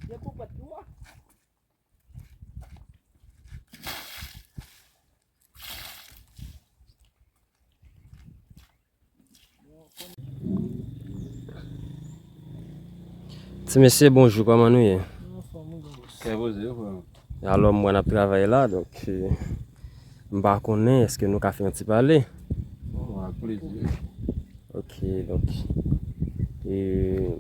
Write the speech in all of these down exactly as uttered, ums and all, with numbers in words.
Gen pou pèt tou a. Ti mesye, bonjou, kòman nou ye? Kè poze, frè m. Alò, m wè n ap travay la, donk, eh, m pa konnen, èske nou ka fè yon ti pale? Bon, ak plezi. Ok, donk, eh,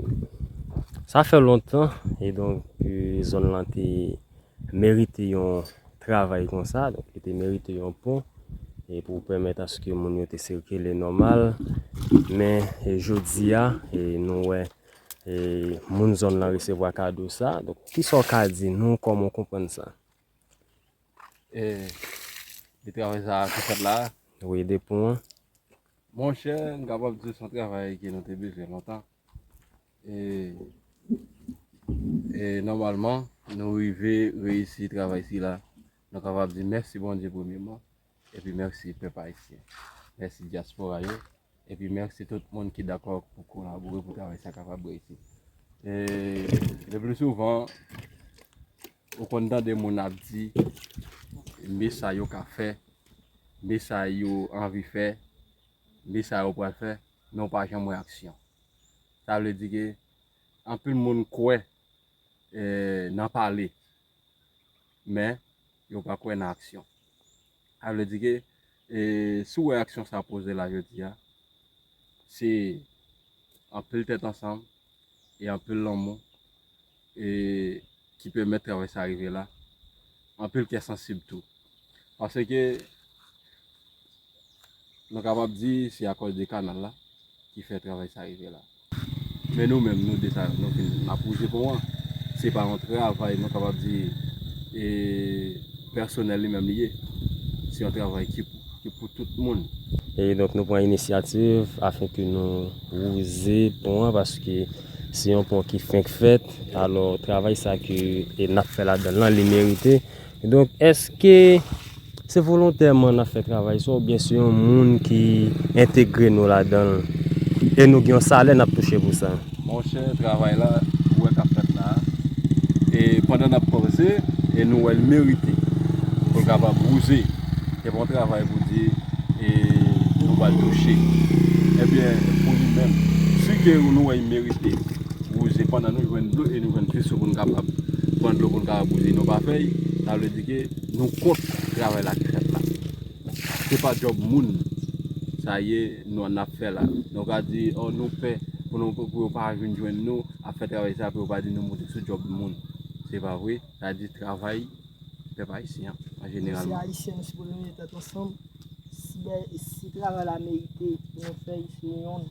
sa fè lontan, e donk, eh, zòn lan te merite yon travay konsa, donk, li te merite yon pon, e pou pèmèt aske moun yo te sikile nòmal. Men, e, jodi a, e, nou wè, e, moun zòn lan resevwa kado sa. Donk, kisa w ka di nou, kòman w konprann sa? E, de travay sa ki fèt la? Wi, de pon an. Monchè, m kapab di se yon travay ke nou te bezwen lontan. E, e nòmalman, nou rive reyisi travay sila. Nou kapab di mèsi Bondye premyèman, epi mèsi pèp ayisyen. Mèsi dyaspora yo, epi mèsi tout moun ki dakò pou kolabore pou travay sa kapab reyisi. E le pli souvan, ou konn tande moun ap di, men sa yo ka fè, men sa yo anvi fè, men sa yo pral fè, men w pa janm wè aksyon. Sa vle di ke anpil moun kwè, eh, nan pale, men yo pa kwè nan aksyon. Sa vle di ke, eh, si w wè aksyon sa poze la jodi a, se anpil tèt ansanm e anpil lanmou, e ki pèmèt travay sa rive la. Anpil kè sansib tou. Paske nou kapab di se akòz de kanal la ki fè travay sa rive la. Men nou menm, nou de sa, nou fin ap wouze pon an. Se pa yon travay, nou kapab di, e, pèsonèl li menm li ye. Se yon travay ki, ki pou tout moun. E donk, nou pran inisyativ afin ke nou wouze pon an, paske se yon pon ki fenk fèt. Alò, travay sa ke, e, n ap fè ladan l lan, li merite. Donk, èske se volontèman n ap fè travay sa, oubyen se yon moun ki entegre nou ladan l, e nou gen yon salè n ap touche pou sa? Monchè, travay la, ou wè k ap fèt la a, e pandan n ap kòmanse, e nou wè l merite pou l kapab wouze. Se pa yon travay pou di, e nou pral touche. Ebyen, pou li menm, si ke nou wè l merite wouze pandan nou jwenn dlo e nou jwenn fiso pou n kapab pran dlo pou n kapab wouze, nou pa fè l, sa vle di ke nou kont travay la ki fèt la. Se pa djòb moun sa ye, nou, n ap fè la. Nou ka di, o, nou pè pou nou, pou yo pa vin jwenn nou, ap fè travay sa, pou yo pa di nou moute sou djòb moun. Se pa vre, sa di travay pèp ayisyen an, an jeneral. Se ayisyen, nou sipoze mete tèt ansanm. Si, si travay la merite pou nou fè l, se yonn.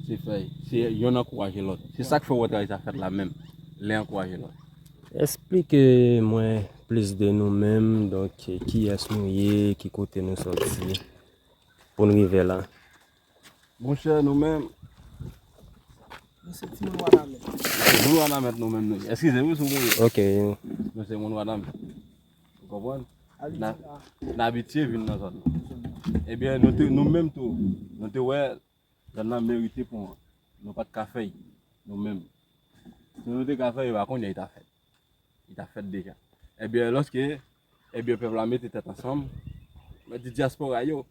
Se fè l. Se yonn ankouraje lòt. Se sa k fè w wè travay sa fèt la menm. Lè ankouraje lòt. Esplike mwen plis de nou menm, donk, kiyès nou ye, ki kote nou sòti, pou n rive la. Monchè, nou menm, nou se timoun Wanament. Timoun Wanament nou menm nou ye. Eskize m wi, si w konnen. Ok. Nou se moun Wanament. Ou konprann? N a, n abitye vin nan zòn nan. Ebyen, nou te, nou menm tou, nou te wè zòn nan merite pon an. Nou pa t ka fè l, nou menm. Si nou te ka fè l, e pa kounye a li ta fèt. Li ta fèt deja. Ebyen, lòske, ebyen, pèp la mete tèt ansanm, mwen di dyaspora yo,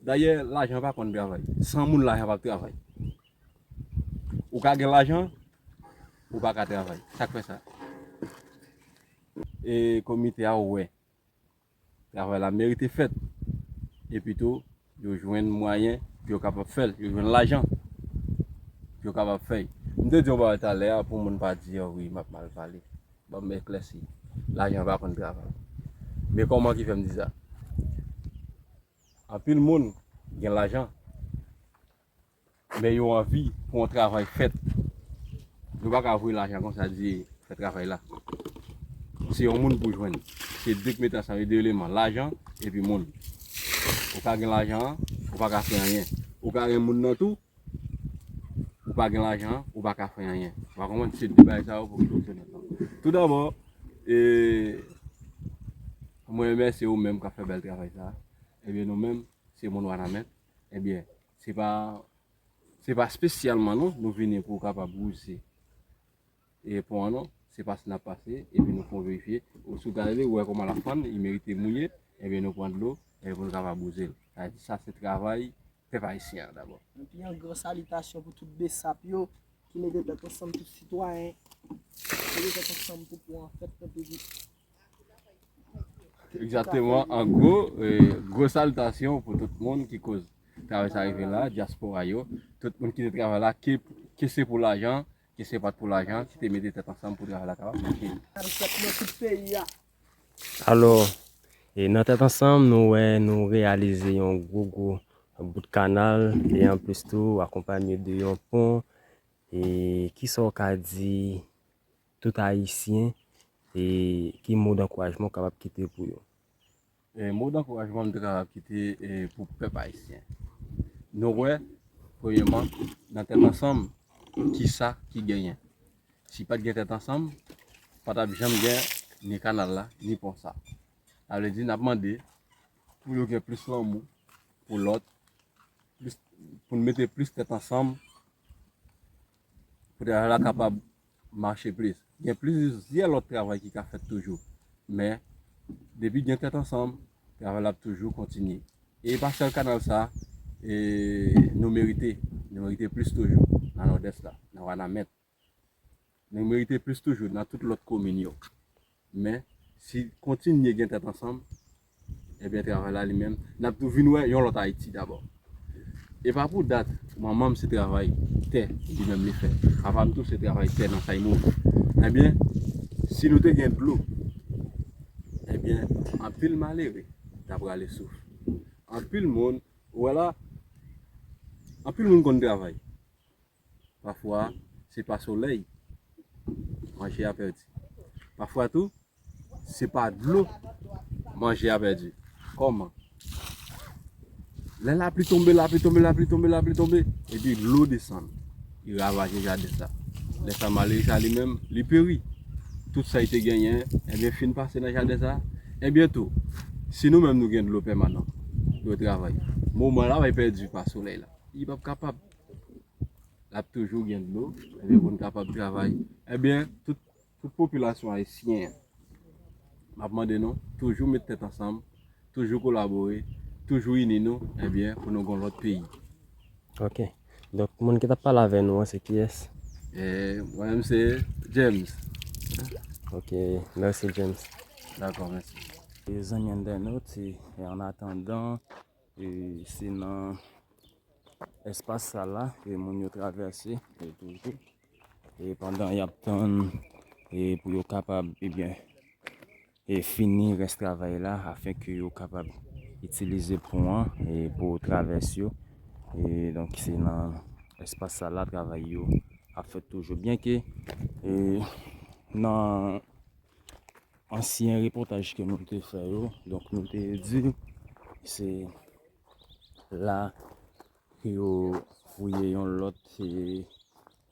dayè, lajan pa konn travay. San moun, lajan p ap travay. Ou ka gen lajan, ou pa ka travay. Sa k fè sa? E komite a wè travay la merite fèt. Epi tou, yo jwenn mwayen pou yo kapab fè l, yo jwenn lajan pou yo kapab fè l. M te di yon bagay talè a pou moun pa di, o wi, m ap mal pale. Ban m eklèsi. Lajan pa konn travay. Men kòman ki fè m di sa? Anpil moun gen lajan, men yo anvi pou yon travay fèt. Yo pa ka voye lajan konsa di fè travay la. Se yon moun pou jwenn. Se de k mete ansanm, de eleman, lajan epi moun. Ou ka gen lajan an, ou pa ka fè anyen. Ou ka gen moun nan tou, ou pa gen lajan an, ou pa ka fè anyen. Ou pa konprann? Se de bagay sa yo pou ki fonksyone ansanm. Toudabò, e, mwen remèsye ou menm k ap fè bèl travay sa a. Ebyen, nou menm, se moun Wanament. Ebyen, se pa, se pa espesyalman non, nou vini pou kapab wouze e pon an non. Se pase n ap pase, epi nou fè yon verifye. Ou si w gade li, ou wè kòman l ap fann, li merite mouye, ebyen nou pran dlo, epi pou nou kapab wouze l. Sa vle di sa se travay pèp ayisyen an dabò. Epi yon gran salitasyon pou tout besap yo ki mete tèt ansanm, tout sitwayen mete tèt ansanm pou pran fèt nan peyi. Egzakteman, an gwo, eh, gwo salitasyon pou tout moun ki koz travay sa rive la, dyaspora yo, tout moun ki te travay la, ke, ke se pou lajan, ke se pa t pou lajan, ki te mete tèt ansanm pou travay la kapab mache. Sa ap fèt nan tout peyi a. Alò, e nan tèt ansanm, nou wè nou reyalize yon gwo, gwo bout kanal, e anplis tou, akonpanye de yon pon. E kisa w ka di tout Ayisyen, e ki mo dankourajman w kapab kite pou yo? E mo dankourajman m te kapab kite, e pou pèp ayisyen. Nou wè, premyèman, nan tèt ansanm, kisa ki genyen? Si pa t gen tèt ansanm, pa t ap janm gen ni kanal la, ni pon sa. Sa vle di, n ap mande pou yo gen plis lanmou pou lòt, plis, pou n mete plis tèt ansanm, pou travay la kapab mache plis. Gen plizyè lòt travay ki ka fèt toujou, men depi gen tèt ansanm, travay la ap toujou kontinye. E pa sèl kanal sa, e nou merite, nou merite plis toujou nan Nòdès la, nan Wanament. Nou merite plis toujou nan tout lòt komin yo. Men, si kontinye gen tèt ansanm, ebyen, travay la li menm, n ap tou vin wè yon lòt Ayiti dabò. E pa pou dat, manman m se travay tè, li menm li fè. Papa m tou se travay tè nan Saymouv. Ebyen, si nou te gen dlo, ebyen, anpil malere ta prale souf. Anpil moun, ou wè la, anpil moun konn travay. Pafwa, se pa solèy, manje a pèdi. Pafwa tou, se pa dlo, manje a pèdi. Kòman? Lè lapli tonbe, lapli tonbe, lapli tonbe, lapli tonbe, epi dlo desann, li ravaje jaden sa. Lè sa, malere sa li menm, li peri. Tout sa li te genyen, ebyen, fin pase nan jaden sa. Ebyen tou, si nou menm nou gen dlo pèmanan, dlo travay, moman la, va pèdi pa solèy la. Li p ap kapab. L ap toujou gen dlo, ebyen, pou n kapab travay. Ebyen, tout, tout popilasyon ayisyen an, m ap mande nou, toujou met tèt ansanm, toujou kolabore, toujou ini nou, ebyen, pou nou gon lòt peyi. Ok. Donk, moun ki t ap pale avè nou an, se kiyès? E, mwen menm, se James. Ok, mèsi, James. Dakò, mèsi. E zanmi entènot, e, e, an atandan, e, se nan espas sa la, e moun yo travèse, e toujou. E pandan y ap tann, e pou yo kapab, ebyen, e fini rès travay la, afenke yo kapab itilize pon an, e pou travès yo. E donk, se nan espas sa la, travay yo ap fèt toujou. Byenke, e nan ansyen repòtaj ke nou te fè yo, donk, nou te di, se la ke yo fouye yon lòt, e,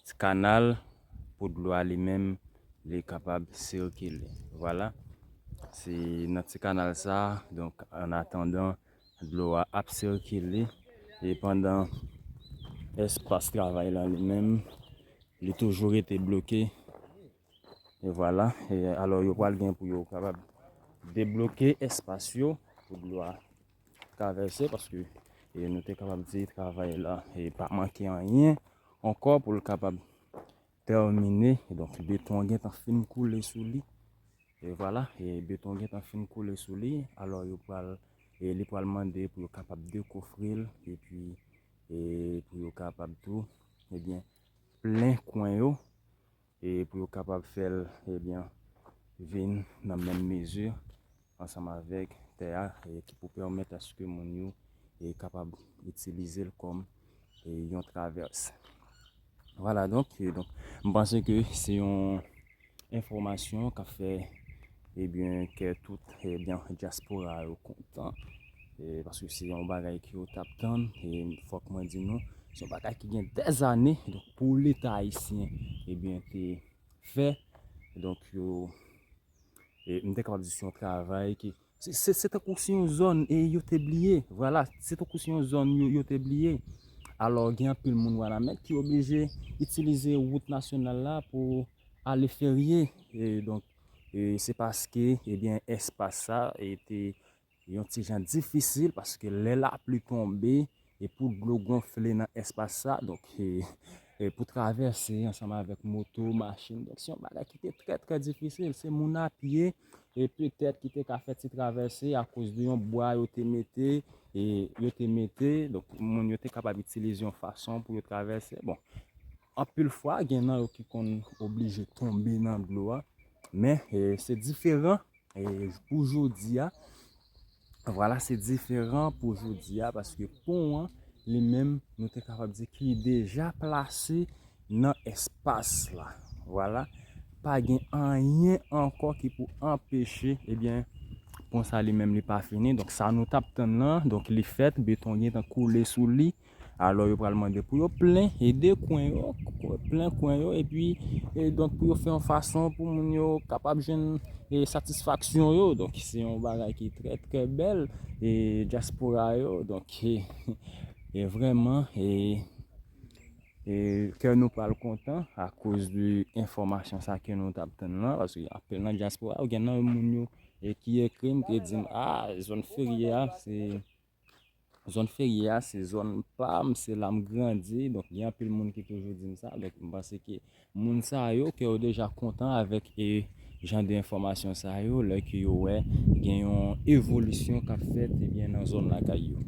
ti kanal pou dlo a li menm, li kapab sikile. Vwala. Se nan ti kanal sa, donk, an atandan, dlo a ap sikile, e pandan espas travay la li menm, li toujou rete bloke. E vwala, e alò yo pral gen pou yo kapab debloke espas yo pou dlo a travèse, paske, e, nou te kapab di travay la, e, pa manke anyen ankò pou l kapab tèmine. E donk, beton an gentan fin koule sou li. E vwala, e beton an gentan fin koule sou li. Alò, yo pral, e li pral mande pou yo kapab dekofre l, epi, e pou yo kapab tou, ebyen, plen kwen yo, e pou yo kapab fè l, ebyen, vin nan menm mezi ansanm avèk tè a, e ki pou pèmèt aske moun yo, e kapab itilize l kòm, e yon travès. Vwala, donk, e donk, m panse ke se yon enfòmasyon k ap fè, ebyen, kè tout, ebyen, dyaspora yo kontan. E, paske se yon bagay ke yo t ap tann, e fòk mwen di nou, se yon bagay ki gen dèzane, donk, pou Leta ayisyen, ebyen, te fè. Donk, yo, e, m te kapab di se yon travay ki, se, se, se tankou se yon zòn, e, yo te bliye. Vwala, se tankou se yon zòn yo, yo te bliye. Alò, gen anpil moun Wanament ki oblije itilize wout nasyonal la pou ale ferye. E donk, e se paske, ebyen, espas sa e te yon ti jan difisil, paske lè lapli tonbe e pou dlo gonfle nan espas sa, donk, e, e pou travèse ansanm avèk moto, machin, donk se yon bagay ki te trè, trè difisil. Se moun a pye, e petèt ki te ka fè ti travèse akoz de yon bwa yo te mete, e yo te mete, donk moun yo te kapab itilize yon fason pou yo travèse. Bon, anpil fwa, gen nan yo ki konn oblije tonbe nan dlo a, men, e, se diferan, e, pou jodi a. Vwala, se diferan pou jodi a, paske pon an, li menm, nou te kapab di ki deja plase nan espas la. Vwala, pa gen anyen ankò ki pou anpeche, ebyen, pon sa li menm li pa fini. Donk, sa nou t ap tann lan, donk, li fèt, beton gentan koule sou li. Alò, yo pral mande pou yo plen e de kwen yo, plen kwen yo, epi, e donk, pou yo fè yon fason pou moun yo kapab jwenn, e, satisfaksyon yo. Donk, se yon bagay ki trè, trè bèl, e dyaspora yo. Donk, e, e vrèman, e, e kè nou pral kontan akoz de enfòmasyon sa ke nou t ap tann lan, paske anpil nan dyaspora yo, gen nan moun yo, e ki ekri m, ki di m, a, zòn ferye a, se zòn ferye a, se zòn pa m, se la m grandi. Donk, gen anpil moun ki toujou di m sa. Donk, m panse ke moun sa yo, ke yo deja kontan avèk, e, jan de enfòmasyon sa yo, lè ke yo wè gen yon evolisyon k ap fèt, ebyen, nan zòn lakay yo.